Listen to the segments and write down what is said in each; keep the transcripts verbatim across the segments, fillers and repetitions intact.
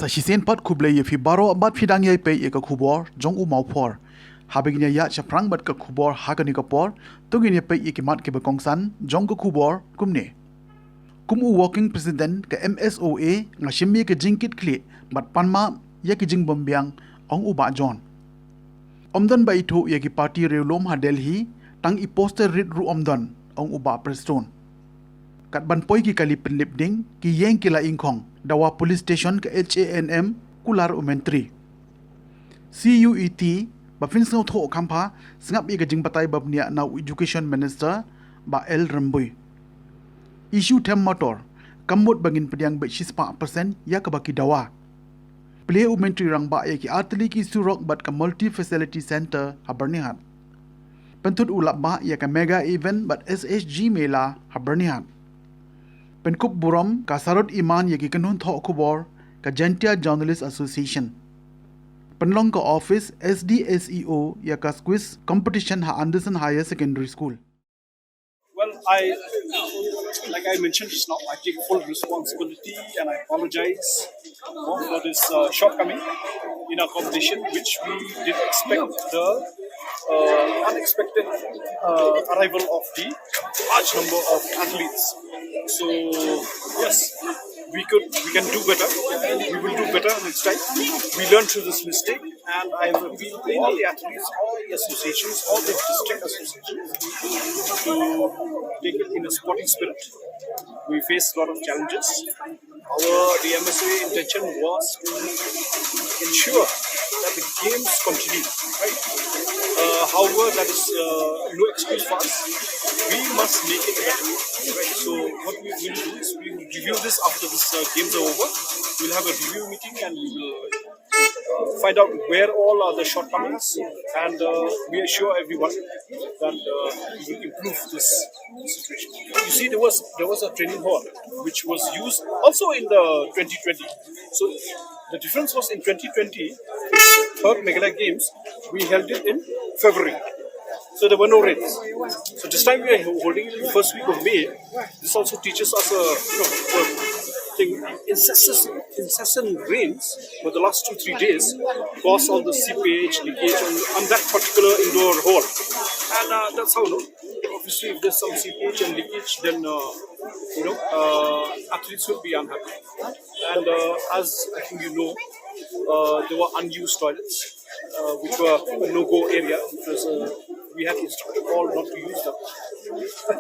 Shisien pat khublei ïa phi baroh bad phi dang ïai peit ïa ka khubor jong u Mawphor. Haba ngin ïa ïaid shaphrang bad ka khubor ha kane ka por, to ngin ïa peit ïa ki mat kiba kongsan jong ka khubor kumne. Kum u working president ka M S O A, nga shim ïa ka jingkitkhlieh bad pan map ïa ki jingbymbiang, ong u Bah John. Ym don ba ithuh ïa ki party riewlum ha Delhi, tang i poster rit ruh ym don, ong u Bah Prestone. Kat ban poi ki kali pynlip ding, ki ïeng ki la ingkhong, dawa police station ka H A N M, kular u Myntri. C U E T, ba phin sngewthuh kham pha, sngap ïa ka jingbatai ba bniah na u Education Minister, Bah L Rymbui. Issue them motor, kam mut ba ngin pdiang beit shispah percent ïa kaba ki dawa. Plie u Myntri Rangbah ïa ki artylli ki surok bad ka Multi Facility Centre ha Byrnihat. Pynthut u Lapbah ïa ka mega event bad S H G Mela ha Byrnihat. Pynkup burom ka Sarod Iman ïa ki kynhun thoh khubor ka Jaintia Journalist Association. Pynlong ka office S D S E O ïa ka quiz competition ha Anderson Higher Secondary School. Well, I, like I mentioned just now, I take full responsibility and I apologize for, for this uh, shortcoming in our competition, which we did expect the uh, unexpected uh, arrival of the large number of athletes. So, yes, we could, we can do better. We will do better next time. We learn through this mistake. And I have appealed to all the athletes, all the associations, all the district associations to take it in a sporting spirit. We face a lot of challenges. Our, the M S O A intention was to ensure that the games continue, right? Uh, however, that is uh, no excuse for us. We must make it better, right? So what we will do is we will review this after this uh, games are over. We'll have a review meeting and we will find out where all are the shortcomings, and uh, we assure everyone that uh, we will improve this situation. You see, there was there was a training hall which was used also in the twenty twenty. So the difference was in twenty twenty, third Meghalaya Games, we held it in February. So there were no rains. So this time we are holding it in the first week of May. This also teaches us a, you know, a thing. Incessant, incessant rains for the last two, three days caused all the seepage, leakage on, on that particular indoor hall. And uh, that's how, no? Obviously, if there's some seepage and leakage, then, uh, you know, uh, athletes will be unhappy. And uh, as I think you know, uh, there were unused toilets, uh, which were a no-go area. It was, uh, we had instructed all not to use them.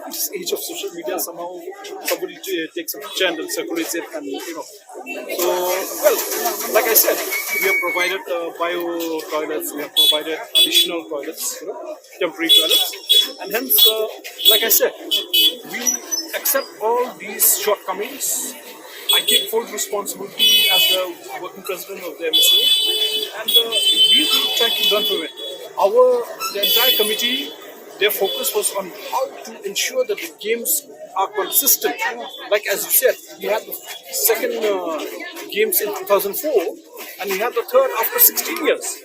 This age of social media, somehow somebody t- takes a picture and then circulates it, and you know. So, well, like I said, we have provided uh, bio toilets, we have provided additional toilets, you know, temporary toilets, and hence, uh, like I said, we accept all these shortcomings. I take full responsibility as the working president of the M S O A, and uh, we will try to learn from it. Our, the entire committee, their focus was on how to ensure that the games are consistent. Like as you said, we had the second uh, games in two thousand four, and we had the third after sixteen years.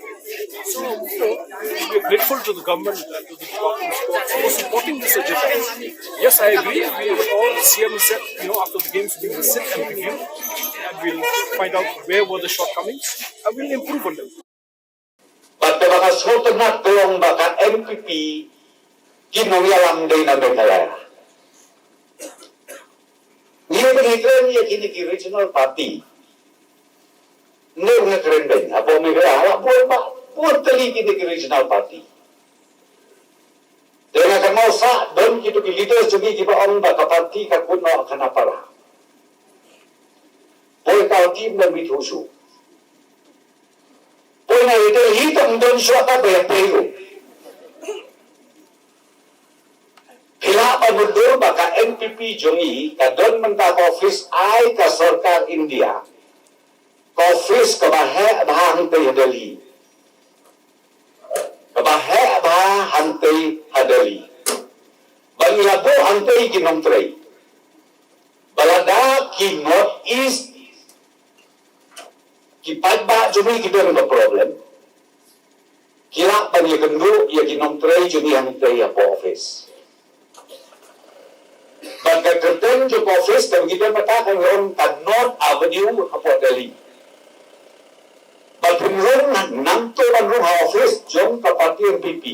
So, you know, we are grateful to the government and to the Department of Sports for supporting this agenda. Yes, I agree. We will all, the C M said, you know, after the games, we will sit and review and we'll find out where were the shortcomings and we'll improve on them. Bad kaba nga sngewtynnat ka long ba ka N P P ki nongïalam dei na Meghalaya. Ngi ba ngi kren ïa kine ki regional party. Ngi ba ngi kren beiñ hapoh Meghalaya la bun ba bun tylli kine ki regional party. Te nga kynmaw sa don kito ki leaders jong ngi kiba ong ba ka party ka kut noh ha Khanapara. Poi ka team da mit husu. Poi na ite hi tam don shuwa ka ba ya poi. Phi lah ban mutdur ba ka N P P jong ngi ka don mynta ka office ai ka sorkar India. Ka office kaba heh bha hangtei ha Delhi. Kaba heh bha hangtei ha Delhi. Ba ngi la buh hangtei ki nongtrei. Ba lada ki North East, ki paidbah jong ngi ki don ka problem, ki lah ban ïakynduh ïa ki nongtrei jong ngi hangtei hapoh office. Bad ka kyrteng jong ka office kaba ngi don mynta ka long ka North Avenue hapoh Delhi. Ba pynrung nangto ban rung ha office jong ka party N P P.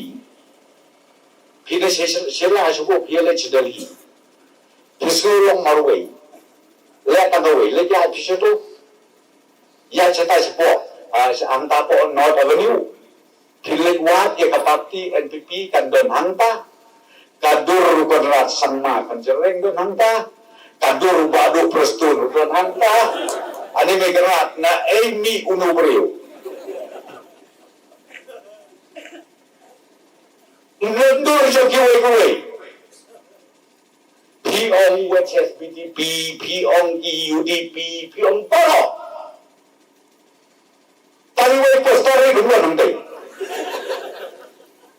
Phi da shisha shisha shuh phi leit sha Delhi. Phi sngew long marwei. Leh tang kawei, leit ïa phi sha to. Ïa sha ta sha pok, ah, sha hangta pok North Avenue. Phi leit wad ïa ka party N P P kan don hangta. Ka dur u Conrad Sangma kan jreng don hangta. Ka dur u Bah Duh Prestone don hangta. Ani me Conrad na ei mi unu briew. Ndur jong kiwei kiwei. Phi ong wet H S P D P, phi ong ki U D P, phi ong baroh. Tang wei poster ri dum nang dei.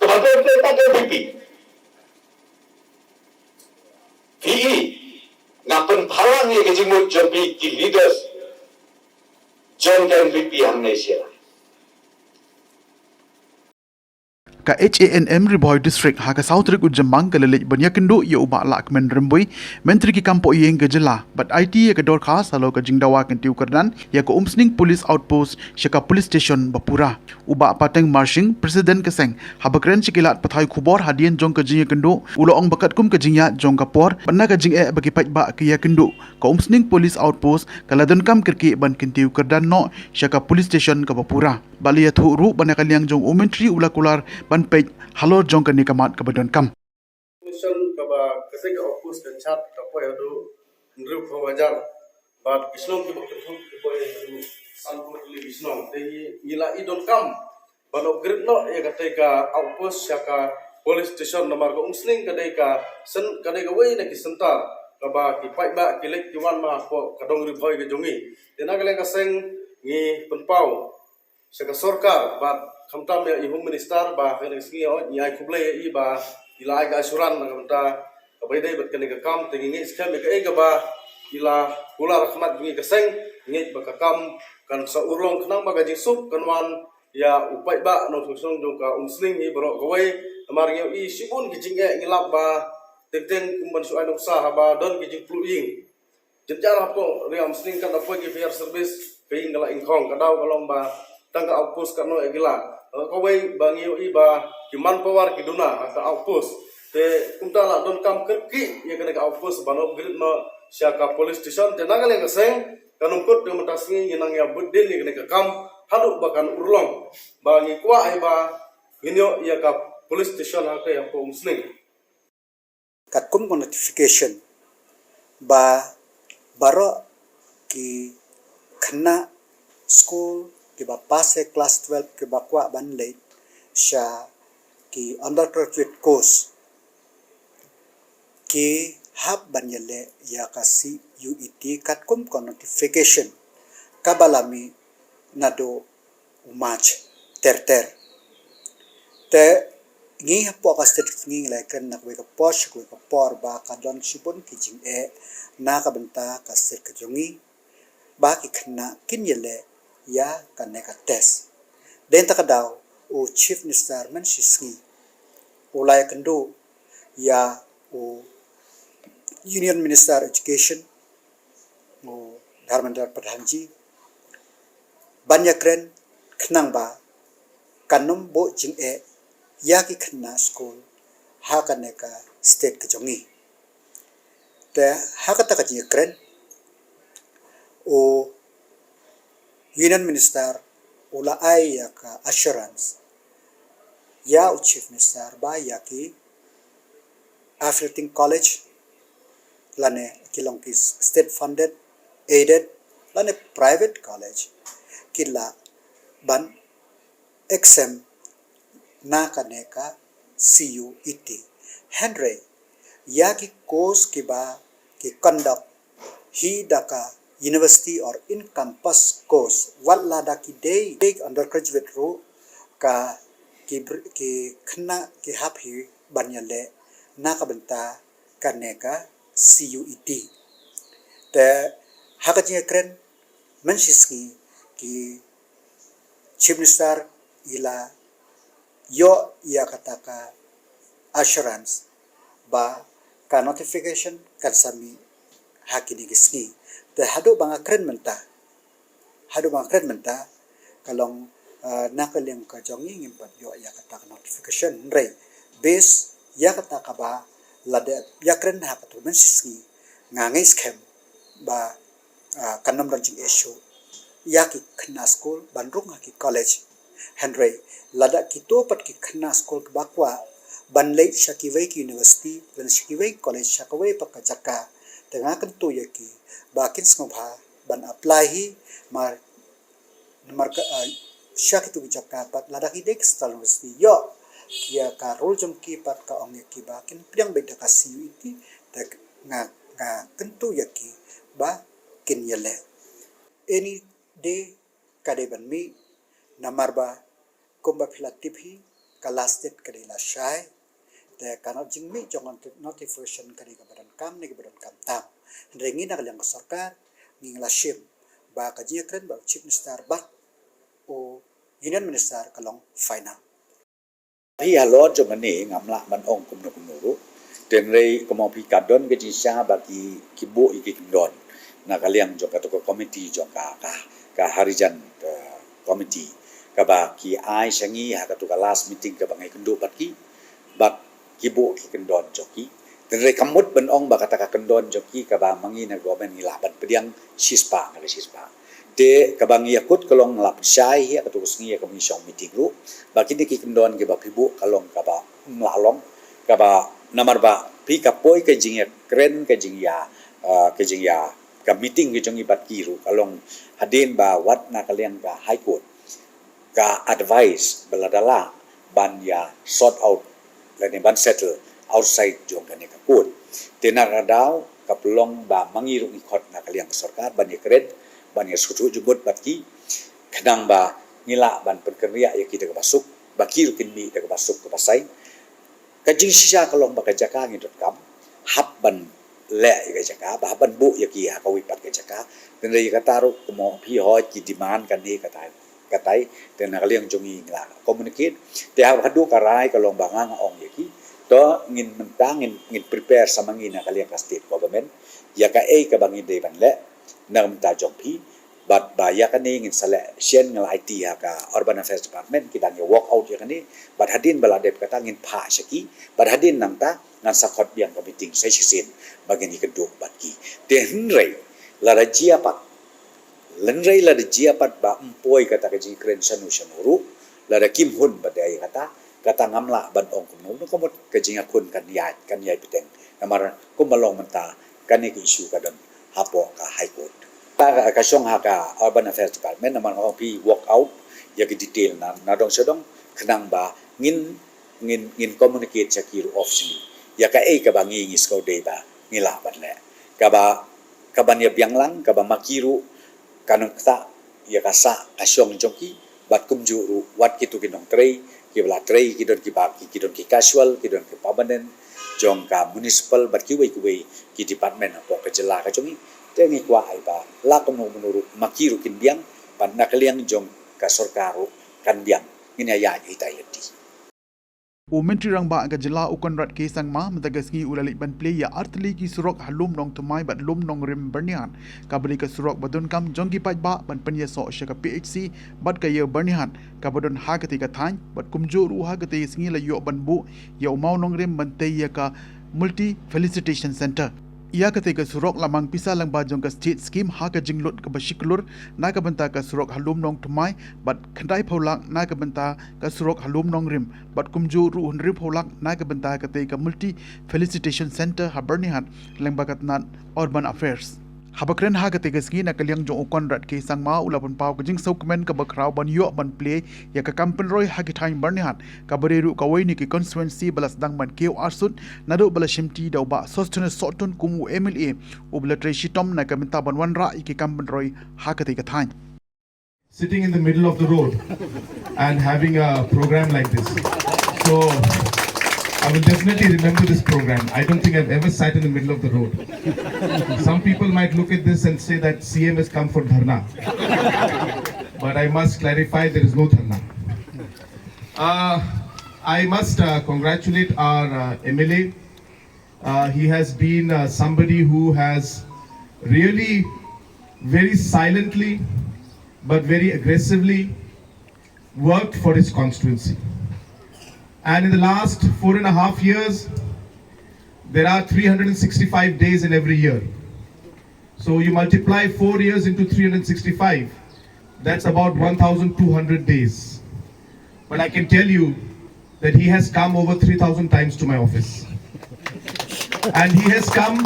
Kaba dei dei ta dei N P P. Phi i, nga pynphalang ïa ka jingmut jong phi ki leaders jong ka N P P hangne sha la. Ka H A N M Ri Bhoi District ha ka saw tarik u Jymmang ka la leit ban ïakynduh ïa u Bah Lahkmen Rymbui, Myntri ki kam poh ïing ka jylla, bad aiti ïa ka dorkhas halor ka jingdawa kyntiew kyrdan ïa ka Umsning Police Outpost sha ka Police Station Bapura. U Bah Pateng Marsing, President ka seng, haba kren sha ki lad pathai khubor hadien jong ka jingïakynduh, u la ong ba katkum ka jingïaid jong ka por bad na ka jingeh ba ki paidbah ki ïakynduh, ka Umsning Police Outpost ka la donkam kyrkieh ban kyntiew kyrdan noh sha ka Police Station ka Bapura. Bad la ïathuh ruh ba na ka liang jong u Myntri u la kular ban peit halor jong kane ka mat kaba donkam. Mission kaba ka seng ka outpost ka jhat ka poi haduh hynriewphew hajar. Bad ki shnong kiba kynthup ki poi haduh sanphew tylli ki shnong. Te ngi, ngi la i donkam ban upgrade noh ïa katei ka outpost sha ka police station namar ka Umsning ka dei ka sen-, ka dei kawei na ki centre kaba ki paidbah ki leit ki wan ma hapoh ka dong Ri Bhoi ka jong ngi. Te na ka liang ka seng ngi pynpaw sha ka sorkar bad khamtam ïa i Home Minister ba ha kane ka sngi ngi ai khublei ïa i ba i la ai ka assurance na ka bynta kaba ïadei bad kane ka kam. Te ngi ngeit skhem ïa kaei kaba i la kular ha khmat jong ngi ka seng, ngi ngeit ba ka kam kan sa urlong khnang ba ka jingsuk kan wan ïa u paidbah nongshong shnong jong ka Umsning hi baroh kawei. Namar ngi ïohi shibun ki jingeh ngi lap ba teng teng kum ban shu ai nuksa haba don ki jingpluh ïing. Jynjar hapoh Ri Umsning kan da poi ki fire service, ka ïing ka la ingkhong, ka daw ka long ba tang ka outpost katno ïa ki la. Kawei ba ngi ïohi ba ki manpower ki duna ha ka outpost. Te kumta la donkam kyrkieh ïa kane ka outpost ban upgrade noh sha ka police station. Te na ka liang ka seng, ka nongkut ka mynta sngi ngi nang ïa bud dien ïa kane ka kam haduh ba kan urlong. Ba ngi kwah hi ba ngin ïoh ïa ka police station ha ka ïa hapoh Umsning. Katkum ka notification ba baroh ki khynnah skul kiba pass ïa klas twelve kiba kwah ban leit sha ki undergraduate course ki hap ban ïaleh ïa ka C U E T katkum ka notification kaba la mih naduh u March ter ter. Te ngi hapoh ka state ngi la kren na kawei ka por sha kawei ka por ba ka don shibun ki jingeh na ka bynta ka state ka jong ngi ba ki khynnah kin ïaleh ïa kane ka test. Dei na kata ka daw u Chief Minister mynshisngi u la ïakynduh ïa u Union Minister Education u Dharmendra Pradhan ji ban ïakren khnang ba kan ym buh jingeh ïa ki khynnah skul ha kane ka state ka jong ngi. Te ha kata ka jingïakren u Union Minister u la ai ïa ka assurance ïa u Chief Minister ba ïa ki affiliating college lane ki long ki state funded, aided lane private college ki lah ban exempt na kane ka C U E T. Hynrei ïa ki course kiba ki conduct hi da ka university or in campus course wat la da ki dei undergraduate ruh ka ki br-, ki khynnah ki hap hi ban ïaleh na ka bynta kane ka C U E T. Te ha ka jingïakren mynshisngi ki Chief Minister i la ïoh ïa kata ka assurance ba ka notification kan sa mih ha kine ki sngi. Te haduh ba nga kren mynta, haduh ba nga kren mynta Ka long, ah, na ka liang ka jong ngi ngim pat ïoh ïa kata ka notification, hynrei base ïa kata kaba la dep ïakren ha katu ka mynshisngi, nga ngeit skhem ba, ah, kan ym don jingeh shuh ïa ki khynnah skul ban rung ha ki college. Hynrei lada kito pat ki khynnah skul kiba kwah ban leit sha kiwei ki university lane sha kiwei ki college sha kawei pat ka jaka, te nga kyntu ïa ki ba kin sngewbha ban apply hi, mar namar ka, ah, sha kitu ki jaka pat lada ki dei ki Central University, ïoh ïa ka rule jong ki pat ka ong ïa ki ba kin pdiang beit da ka C U E T. Te nga, nga kyntu ïa ki ba kin ïaleh. Any day ka dei ban mih, namar ba kumba phi la tip hi, ka last date ka dei lashai. Te ka jingmih jong noti-, notification ka dei kaba donkam ne kaba donkam tam. Hynrei ngi na ka liang ka sorkar ngi la shim ba ka jingïakren bad u Chief Minister bad u Union Minister ka long final. Phi, halor jong kane ngam lah ban ong kumno kumno ruh. Te hynrei kumno phi, ka don ka jingshisha ba ki, ki buh ïa ki kyndon na ka liang jong katu ka committee jong ka, ka, ka Harijan, eh, committee, kaba ki ai sha ngi ha katu ka last meeting kaba ngi ïakynduh bad ki, bad ki buh ki kyndon jong ki. Te hynrei kam mut ban ong ba kata ka kyndon jong ki kaba ma ngi na government ngi lah ban pdiang shispah na ka shispah. Te kaba ngi ïakut ka long, la pynshai hi ha katu ka sngi ha ka mih shong meeting ruh ba kine ki kyndon kiba phi buh ka long kaba ym lah long, kaba namar ba phi, ka poi ka jingïakren, ka jingïa, ah, ka jingïa, ka meeting ka jong ngi bad ki ruh ka long hadien ba wat na ka liang ka High Court ka advice ba lada lah ban ïa sort out lane ban settle outside jong kane ka court. Te na kata ka daw ka pynlong ba ma ngi ruh ngi khot na ka liang ka sorkar ban ïakren, ban ïa sngewthuh jingmut bad ki, khnang ba ngi lah ban pynkynriah ïa ki da kaba suk, ba ki ruh kin mih da kaba suk kaba saiñ. Ka jingshisha ka long ba ka jaka ngi donkam, hap ban leh ïa ka jaka, ba hap ban buh ïa ki ha kawei pat ka jaka. Te hynrei ïa kata ruh kumno phi, hooid ki demand kane katai, katai, te na ka liang jong ngi ngi la communicate. Te hap haduh ka rai ka long ba nga nga ong ïa ki, to ngin mynta ngin, ngin prepare sa ma ngi na ka liang ka state government ïa kaei kaba ngi dei ban leh na ka bynta jong phi. Bad ba ïa kane ngin sa leh shen, ngi la aiti ha ka Urban Affairs Department, ki dang ïa work out ïa kane. Bad hadien ba la dep kata ngin phah sha ki, bad hadien nangta ngan sa khot biang ka meeting sa shisien ba ngin ïakynduh bad ki. Te hynrei lada jia pat, hynrei lada jia pat ba ym poi kata ka jingkren shano shano ruh, lada kim hun ba dei kata, kata ngam lah ban ong kumno kumno, ka mut ka jingïakhun kan ïaid, kan ïaid bteng. Namar kumba long mynta kane ka issue ka don hapoh ka High Court. Ka, ka shong ha ka Urban Affairs Department, namar nga ong phi, work out ïa ki detail na, na dong sha dong, khnang ba ngin, ngin, ngin communicate sha ki ruh officially ïa kaei kaba ngi, ngi sngew dei ba ngi lah ban leh, kaba, kaban ïa biang lang, kaba ma ki ruh kan ym ktah ïa ka sah ka shong jong ki. Bad kumjuh ruh wat kitu ki nongtrei kiba la trei, ki don kiba, ki, ki don ki casual, ki don ki permanent jong ka municipal bad kiwei kiwei ki department hapoh ka jylla ka jong ngi. Te ngi kwah ai ba la kumno kumno ruh ma ki ruh kin biang, bad na ka liang jong ka sorkar ruh kan biang. Ngin ïa ïaid hitai lynti. U Myntri Rangbah ka jylla u Conrad K Sangma mynta ka sngi u la leit ban plie ïa artylli ki surok ha Lum Nongthymmai bad Lum Nongrim Byrnihat, kaba dei ka surok ba donkam jong ki paidbah ban pynïasoh sha ka P H C bad ka ïew Byrnihat kaba don ha katei ka thaiñ, bad kumjuh ruh ha katei ka sngi la ïoh ban buh ïa u mawnongrim ban tei ïa ka Multi Felicitation Centre. Ïa katei ka surok la mang pisa lyngba jong ka State Scheme ha ka jinglut kaba shi klur na ka bynta ka surok ha Lum Nongthymmai, bad khyndai phew lak na ka bynta ka surok ha Lum Nongrim, bad kumjuh ruh hynriew phew lak na ka bynta katei ka Multi Felicitation Centre ha Byrnihat, lyngba ka tnat Urban Affairs. Haba kren ha katei ka sngi na ka liang jong u Conrad K Sangma u la pynpaw ka jingsngewkmen kaba khraw ban ïoh ban plie ïa ka kam pynroi ha ki thaiñ Byrnihat, kaba dei ruh kawei na ki constituency ba la sdang ban kiew arsut naduh ba la shimti da u Bah Sosthenes Sohtun kum u M L A, uba la trei shitom na ka bynta ban wanrah ïa ki kam pynroi ha katei ka thaiñ. Sitting in the middle of the road and having a program like this. So I will definitely remember this program. I don't think I've ever sat in the middle of the road. Some people might look at this and say that C M has come for dharna. But I must clarify, there is no dharna. Uh, I must uh, congratulate our uh, M L A. Uh, he has been uh, somebody who has really, very silently, but very aggressively worked for his constituency. And in the last four and a half years, there are three hundred sixty-five days in every year. So you multiply four years into three hundred sixty-five, that's about one thousand two hundred days. But I can tell you that he has come over three thousand times to my office. And he has come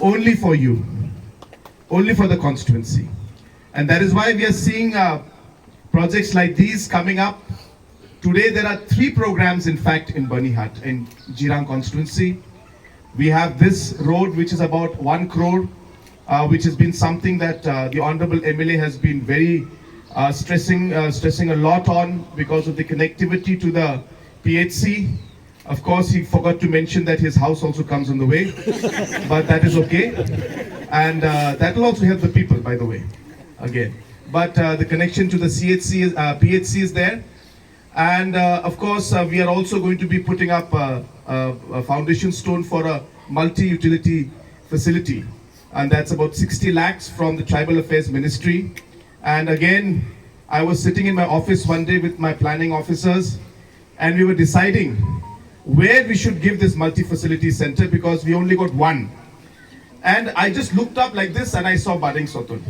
only for you, only for the constituency. And that is why we are seeing uh, projects like these coming up. Today, there are three programs, in fact, in Banihat, in Jirang constituency. We have this road, which is about one crore, uh, which has been something that uh, the Honorable M L A has been very uh, stressing, uh, stressing a lot on because of the connectivity to the P H C. Of course, he forgot to mention that his house also comes on the way, but that is okay. And uh, that will also help the people, by the way, again. But uh, the connection to the C H C is, uh, P H C is there. And uh, of course, uh, we are also going to be putting up a, a, a foundation stone for a multi-utility facility. And that's about sixty lakhs from the Tribal Affairs Ministry. And again, I was sitting in my office one day with my planning officers, and we were deciding where we should give this multi-facility center because we only got one. And I just looked up like this and I saw Baring Sotun.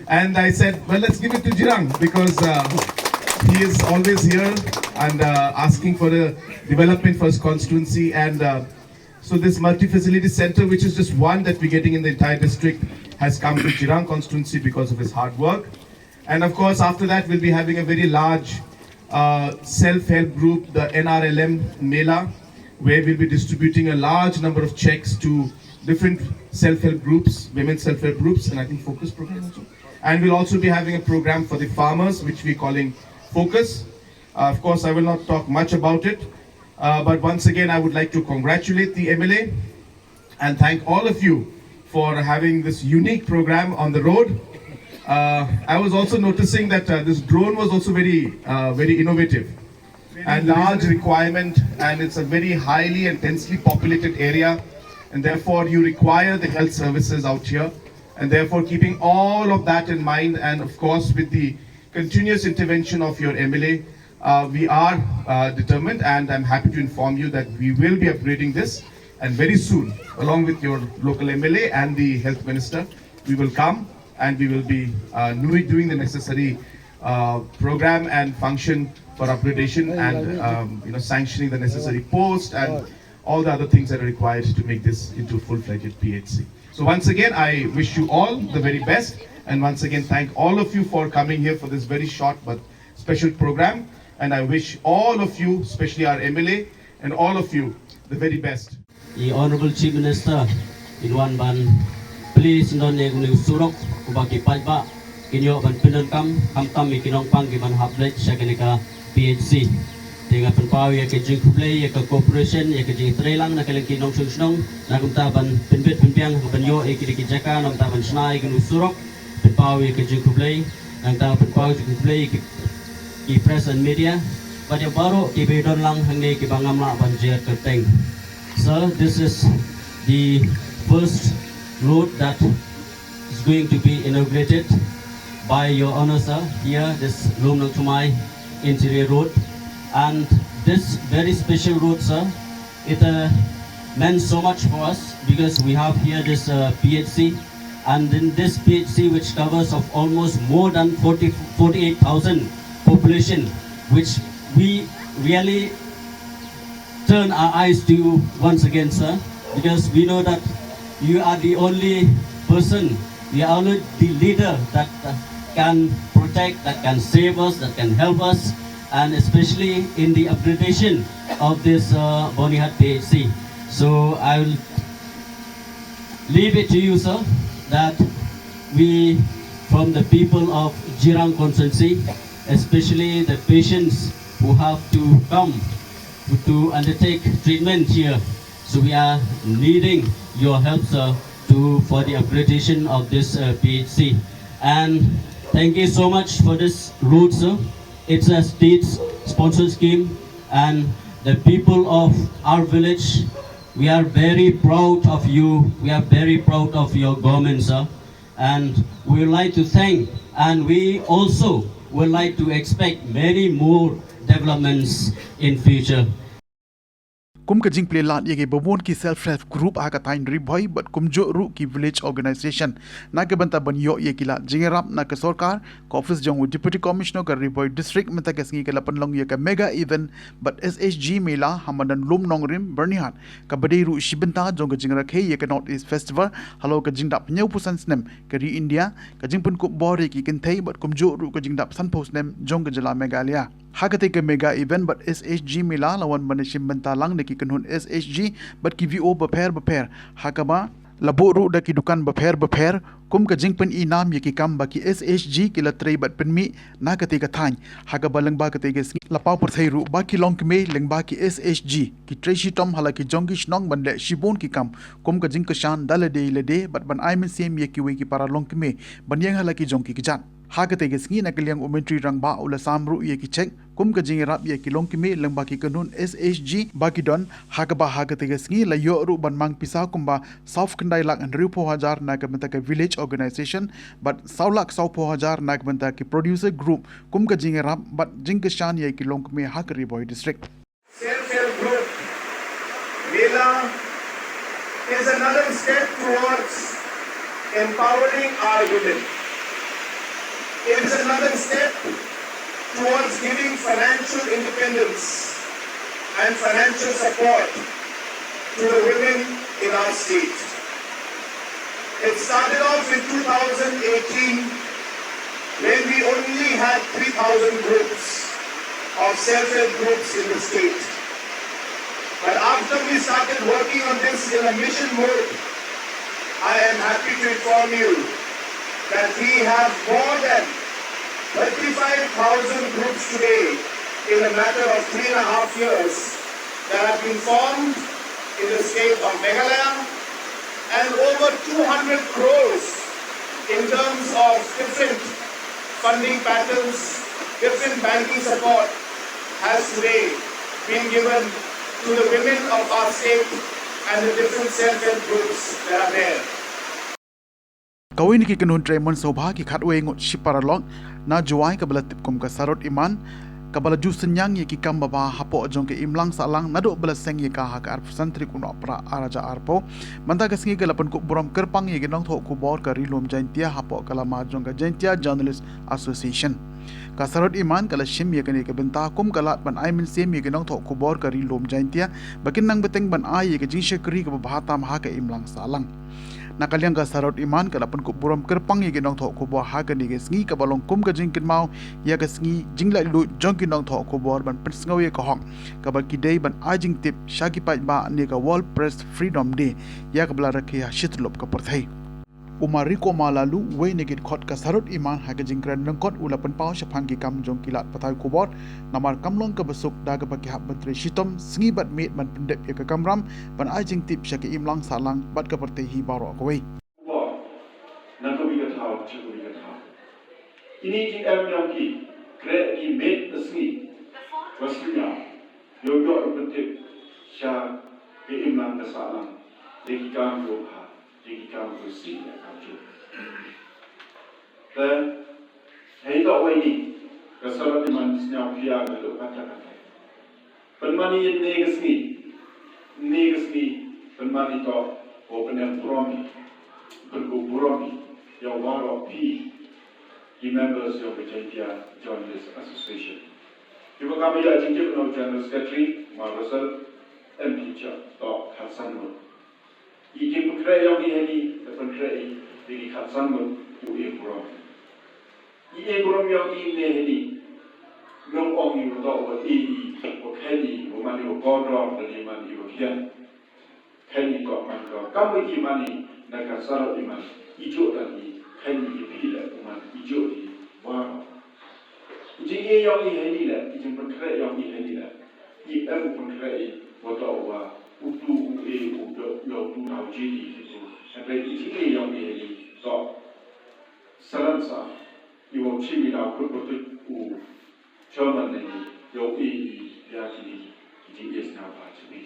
And I said, well, let's give it to Jirang because uh, he is always here and uh, asking for the development for his constituency. And uh, so this multi-facility center, which is just one that we're getting in the entire district, has come to Jirang constituency because of his hard work. And of course, after that, we'll be having a very large uh, self-help group, the N R L M Mela, where we'll be distributing a large number of checks to different self-help groups, women self-help groups, and I think focus program also. And we'll also be having a program for the farmers, which we're calling Focus. Uh, of course, I will not talk much about it, uh, but once again, I would like to congratulate the M L A and thank all of you for having this unique program on the road. Uh, I was also noticing that uh, this drone was also very, uh, very innovative and large requirement, and it's a very highly and densely populated area, and therefore you require the health services out here, and therefore keeping all of that in mind, and of course with the continuous intervention of your M L A, uh, we are uh, determined, and I'm happy to inform you that we will be upgrading this, and very soon, along with your local M L A and the health minister, we will come and we will be uh, doing the necessary uh, program and function for upgradation and um, you know, sanctioning the necessary post and all the other things that are required to make this into a full-fledged P H C. So once again, I wish you all the very best, and once again thank all of you for coming here for this very short but special program, and I wish all of you, especially our M L A and all of you, the very best. I Honorable Chief Minister in wan ban please don ne kuni surok uba ki paidbah kin ïoh ban pyndonkam, khamtam ïa ki nongpang ki ban hap leit sha kane ka P H C. Te nga pynpaw ïa ka jingkhublei ïa ka corporation, ïa ka jingtrei lang na ka liang ki nongshong shnong na kumta ban pynbit pynbiang ban ïoh ïa ki, ki jaka, na kumta ban shna ïa kanu surok. Pynpaw ïa ka jingkhublei, nangta pynpaw ïa ka jingkhublei ïa ki, ki press and media bad ïa baroh kiba don lang hangne kiba ngam lah ban jer kyrteng. Sir, this is the first road that is going to be inaugurated by your honor, sir, here, this Lumnang Thymmai Interior Road. And this very special road, sir, it uh, meant so much for us because we have here this uh, P H C, and in this P H C, which covers of almost more than forty, forty-eight thousand population, which we really turn our eyes to you once again, sir, because we know that you are the only person, you are only the leader that uh, can protect, that can save us, that can help us, and especially in the upgradation of this uh, Bonihat P H C. So I will leave it to you, sir, that we, from the people of Jirang constituency, especially the patients who have to come to undertake treatment here, so we are needing your help, sir, to, for the upgradation of this uh, P H C. And thank you so much for this road, sir. It's a state-sponsored scheme, and the people of our village, we are very proud of you. We are very proud of your government, sir. And we would like to thank, and we also Would like to expect many more developments in future. Kum ka jingplie lad ïa ki ba bun ki self help group ha ka thaiñ Ri Bhoi bad kumjuh ruh ki village organization na ka bynta ban ïoh ïa ki lad jingïarap na ka sorkar, ka office jong u Deputy Commissioner ka Ri Bhoi District mynta ka sngi ka la pynlong ïa ka mega event bad S H G Mela ha madan Lum Nongrim, Byrnihat, kaba dei ruh shi bynta jong ka jingrakhe ïa ka North East Festival halor ka jingdap hynñiewphew san snem ka ri India, ka jingpynkup bor ïa ki kynthei bad kumjuh ruh ka jingdap sanphew snem jong ka jylla Meghalaya. Ha katei ka mega event bad S H G Mela la wan ban ïashim bynta lang da ki kynhun S H G bad ki V O bapher bapher, ha kaba la buh ruh da ki dukan bapher bapher kum ka jingpyni nam ïa ki kam ba ki S H G ki la trei bad pynmih na katei ka thaiñ. Ha kaba lyngba katei ka sngi la paw pyrthei ruh ba ki longkmie lyngba ki S H G ki trei shitom ha la ki jong ki shnong ban leh shibun ki kam kum ka jingkyrshan da lade lade bad ban ai mynsiem ïa kiwei ki para longkmie ban ïeng ha la ki jong ki kjat. Ha katei ka sngi na ka liang u Myntri Rangbah u la sam ruh ïa ki cheque kum ka jingïarap ïa ki longkmie lyngba ki kynhun S H G ba ki don, ha kaba ha katei ka sngi la ïoh ruh ban mang pisa kumba saw khyndai lak hynriewphew hajar na ka bynta ka village organization bad saw lak sawphew hajar na ka bynta ki producer group kum ka jingïarap bad jingkyrshan ïa ki longkmie ha ka Ri Bhoi District. Self-help group Mela is another step towards empowering our women. It is another step towards giving financial independence and financial support to the women in our state. It started off in two thousand eighteen when we only had three thousand groups of self-help groups in the state. But after we started working on this in a mission mode, I am happy to inform you that we have more than thirty-five thousand groups today in a matter of three and a half years that have been formed in the state of Meghalaya, and over two hundred crores in terms of different funding patterns, different banking support has today been given to the women of our state and the different self-help groups that are there. Kawei na ki kynhun trei mon sngewbha ki khatwei ngut shi paralok na Jowai kaba la tip kum ka Sarot Iman, kaba la ju synñiang ïa ki kam babha hapoh jong ka imlang sahlang naduh ba la seng ïa ka ha ka arphew san tarik u Nohprah arhajar arphew. Mynta ka sngi ka la pynkup burom kyrpang ïa ki nongthoh khubor ka Ri Lum Jaintia hapoh ka lama jong ka Jaintia Journalist Association. Ka Sarot Iman ka la shim ïa kane ka bynta kum ka lad ban ai mynsiem ïa ki nongthoh khubor ka Ri Lum Jaintia ba kin nang bteng ban ai ïa ka jingshakri kaba bha tam ha ka imlang sahlang. Na ka liang ka Sarot Iman ka la pynkup burom kyrpang ïa ki nongthoh khubor ha kane ka sngi kaba long kum ka jingkynmaw ïa ka sngi jinglaitluid jong ki nongthoh khubor ban pynsngew ïa ka hok kaba ki dei ban ai jingtip sha ki paidbah ne ka World Press Freedom Day ïa kaba la rakhe ha shi tyllup ka pyrthei. U Mariko Malalu, uwei na ki dkhot ka Sarot Iman ha ka jingkren lyngkot u la pynpaw shaphang ki kam jong ki lad pathai khubor, namar kam long kaba suk da kaba ki hap ban trei shitom sngi bad miet ban pyndep ïa ka kamram ban ai jingtip sha ka imlang sahlang bad ka pyrthei hi baroh kawei. Khubor na kawei ka thaw sha kawei ka thaw. Kine ki em jong ki, kreh ki miet bad sngi, ba sngi ïa ïoh ïoh pyntip sha ka imlang ka sahlang ïa ki kam jong ha. Ïa ki kam khursih ïa ka jong. Te hei toh wei ni ka Sarot Iman sñiaw khia ka dok kata kata. Pynman ïa ne ka sngi, ne ka sngi pynman ïa toh ko pynem burom ïa, pynku burom ïa, ïa waroh phi ki members ïa ka Jaintia Journalist Association. Ïa ka kam ïa jingtip na General Secretary ma Russell M P Chap toh khatsan ngut. I jingpynkhreh ïong i heini, te pynkhreh i, te ki khatsan ngut u e burom. I e burom ïong i ne heini, nong ong i u toh wa e i, wa khein i, wa man i wa kordor, da ne man i wa khian. Khein i toh man ko, kam wa i man i, na ka Sarot Iman, i juh da i, khein i phi la u man, i juh di, wa. I jingïeit ïong i heini leh, i jingpynkhreh ïong i heini leh. I em u pynkhreh i, wa toh wa, u tu u e, u do, ïa u tu na u ji i, ki tu. Hynrei i jingïeit ïong i heini, toh. Saran sa, i wa u chim i na u kut u tu u chairman ne i, ïa u e i, ïa ki ni, ki jingïeit na ba chim i.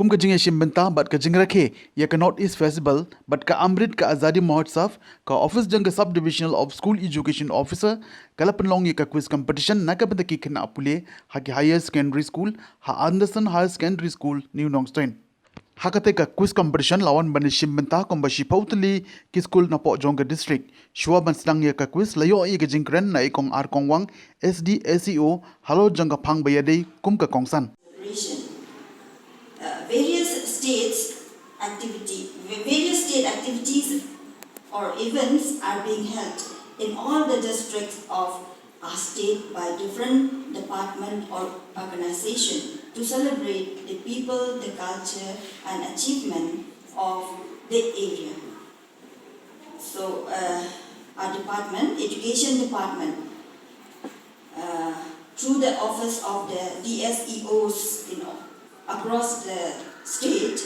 Kum ka jingïashim bynta bad ka jingrakhe ïa ka North East Festival bad ka Amrit ka Azadi Mahotsav, ka office jong ka Sub Divisional of School Education Officer ka la pynlong ïa ka quiz competition na ka bynta ki khynnah pule ha ki higher secondary school ha Anderson Higher Secondary School, New Nongstoin. Ha kata ka quiz competition la wan ban ïashim bynta kumba shiphew tylli ki skul napoh jong ka district. Shuwa ban sdang ïa ka quiz la ïoh ïa ka jingkren na i Kong R. Kongwang, S D S E O, halor jong ka phang ba ïadei kum ka kongsan. Celebration. Uh, various states activity, various state activities or events are being held in all the districts of our state by different department or organization to celebrate the people, the culture and achievement of the area. So, uh, our department, education department, uh, through the office of the D S E Os in, across the state,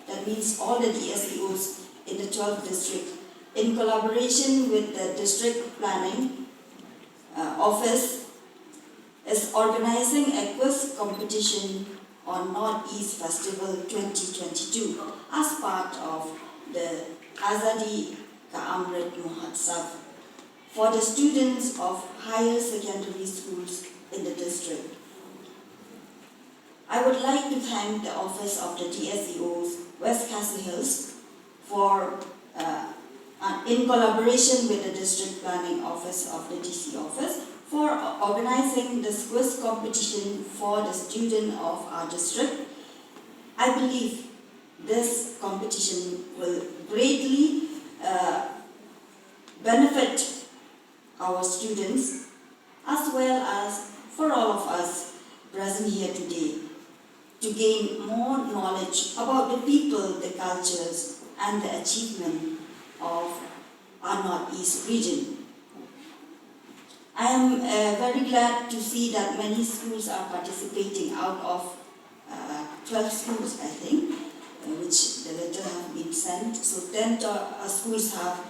that means all the D S E Os in the twelfth district, in collaboration with the district planning, uh, office, is organizing a quiz competition on North East Festival twenty twenty-two as part of the Azadi Ka Amrit Mahotsav for the students of higher secondary schools in the district. I would like to thank the office of the D S E Os, West Khasi Hills, for, uh, uh, in collaboration with the District Planning Office of the D C Office, for organizing this quiz competition for the student of our district. I believe this competition will greatly, uh, benefit our students as well as for all of us present here today to gain more knowledge about the people, the cultures, and the achievement of our Northeast region. I am, uh, very glad to see that many schools are participating out of, uh, twelve schools, I think, uh, which the letter have been sent. So ten to, uh, schools have,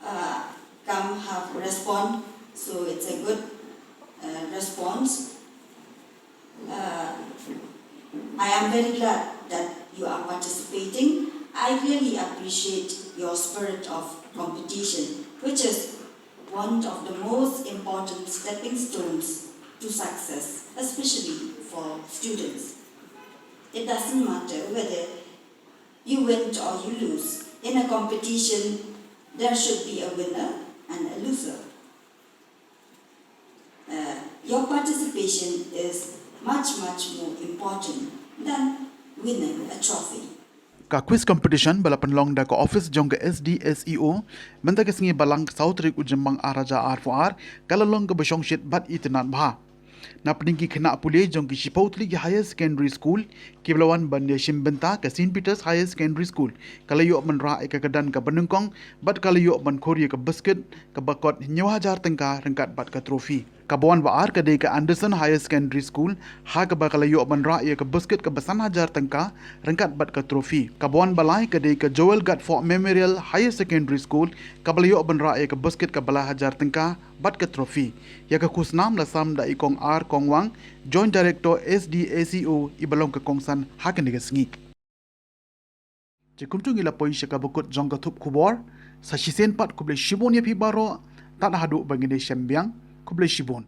uh, come have respond. So it's a good, uh, response. Uh, I am very glad that you are participating. I really appreciate your spirit of competition, which is one of the most important stepping stones to success, especially for students. It doesn't matter whether you win or you lose. In a competition, there should be a winner and a loser. Uh, your participation is much, much more important than winning a trophy. Ka quiz competition ba la pynlong da ka office jong ka S D S E O mynta ka sngi Balang, saw tarik u Jymmang ar hajar arphew ar, ka la long kaba shongshit bad itynnad bha. Na pdeng ki khynnah pule jong ki shiphew tylli ki higher secondary school kiba la wan ban ïashim bynta, ka Saint Peter's Higher Secondary School ka la ïoh ban rah ïa ka kyrdan kaba nyngkong bad ka la ïoh ban khur ïa ka biscuit kaba kot hynñiew hajar tyngka ryngkat bad ka trophy. Kaba wan ba ar ka dei ka Anderson Higher Secondary School, ha kaba ka la ïoh ban rah ïa ka biscuit kaba san hajar tyngka ryngkat bad ka trophy. Kaba wan ba lai ka dei ka Joel Gatfok Memorial Higher Secondary School, kaba la ïoh ban rah ïa ka biscuit kaba lai hajar tyngka bad ka trophy. Ïa ka khusnam la sam da i Kong R. Kongwang, Joint Director S D S E O, iba long ka kongsan ha kane ka sngi. Te kumto ngi la poi sha kaba kut jong ka thup khubor. Sa shisien pat, khublei shibun ïa phi baroh. Tad haduh ba ngin ïashem biang, khublei shibun.